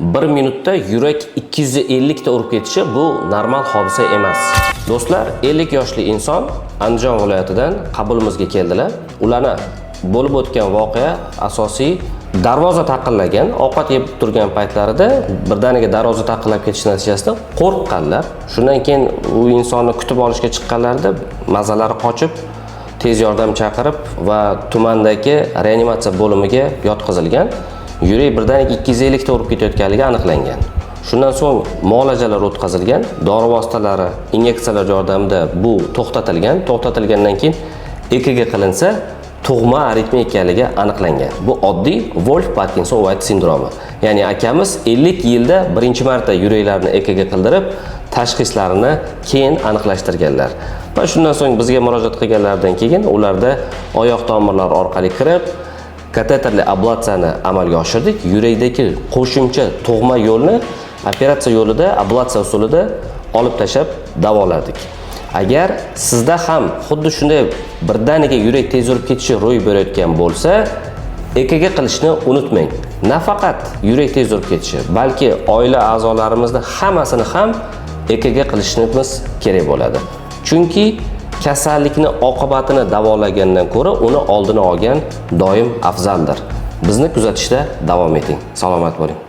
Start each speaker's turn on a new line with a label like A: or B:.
A: 1 minutda yurak 250 ta urib ketishi bu normal hodisa emas. Do'stlar, 50 yoshli inson Andijon viloyatidan qabulimizga keldilar. Ularni bo'lib o'tgan voqea asosiy darvoza taqillagan, ovqat yeb turgan paytlarida birdaniga darvoza taqillab ketishi natijasida qo'rqqanlar. Shundan keyin u insonni kutib olishga chiqqanlarida mazalari qochib, tez yordam chaqirib va tumandagi reanimatsiya bo'limiga yotqizilgan. Yurak birdaniga 250 ta urib ketayotganligi aniqlangan. Shundan so'ng muolajalar o'tkazilgan, dori vositalari, inyeksiyalar yordamida bu to'xtatilgan. To'xtatilgandan keyin EKG qilinsa, tug'ma aritmiya ekanligi aniqlangan. Bu oddiy Wolf Parkinson White sindromi. Ya'ni akamiz 50 yilda birinchi marta yuraklarini EKG qildirib, tashxislarini keyin aniqlashtirganlar. Va shundan so'ng bizga murojaat qilganlaridan keyin ularda oyoq tomirlari orqali kirib, kateterli ablatsiyani amalga oshirdik. Yurakdagi qo'shimcha tug'ma yo'lni operatsiya yo'lida, ablatsiya usulida olib tashlab davoladik. Agar sizda ham xuddi shunday birdaniga yurak tez urib ketishi ro'y berayotgan bo'lsa, EKG qilishni unutmang. Nafaqat yurak tez urib ketishi, balki oila a'zolarimizni hammasini ham EKG qilishimiz kerak bo'ladi. Chunki kasallikni oqibatini davolagandan ko'ra uni oldini olgan doim afzaldir. Bizni kuzatishda davom eting. Salomat bo'ling.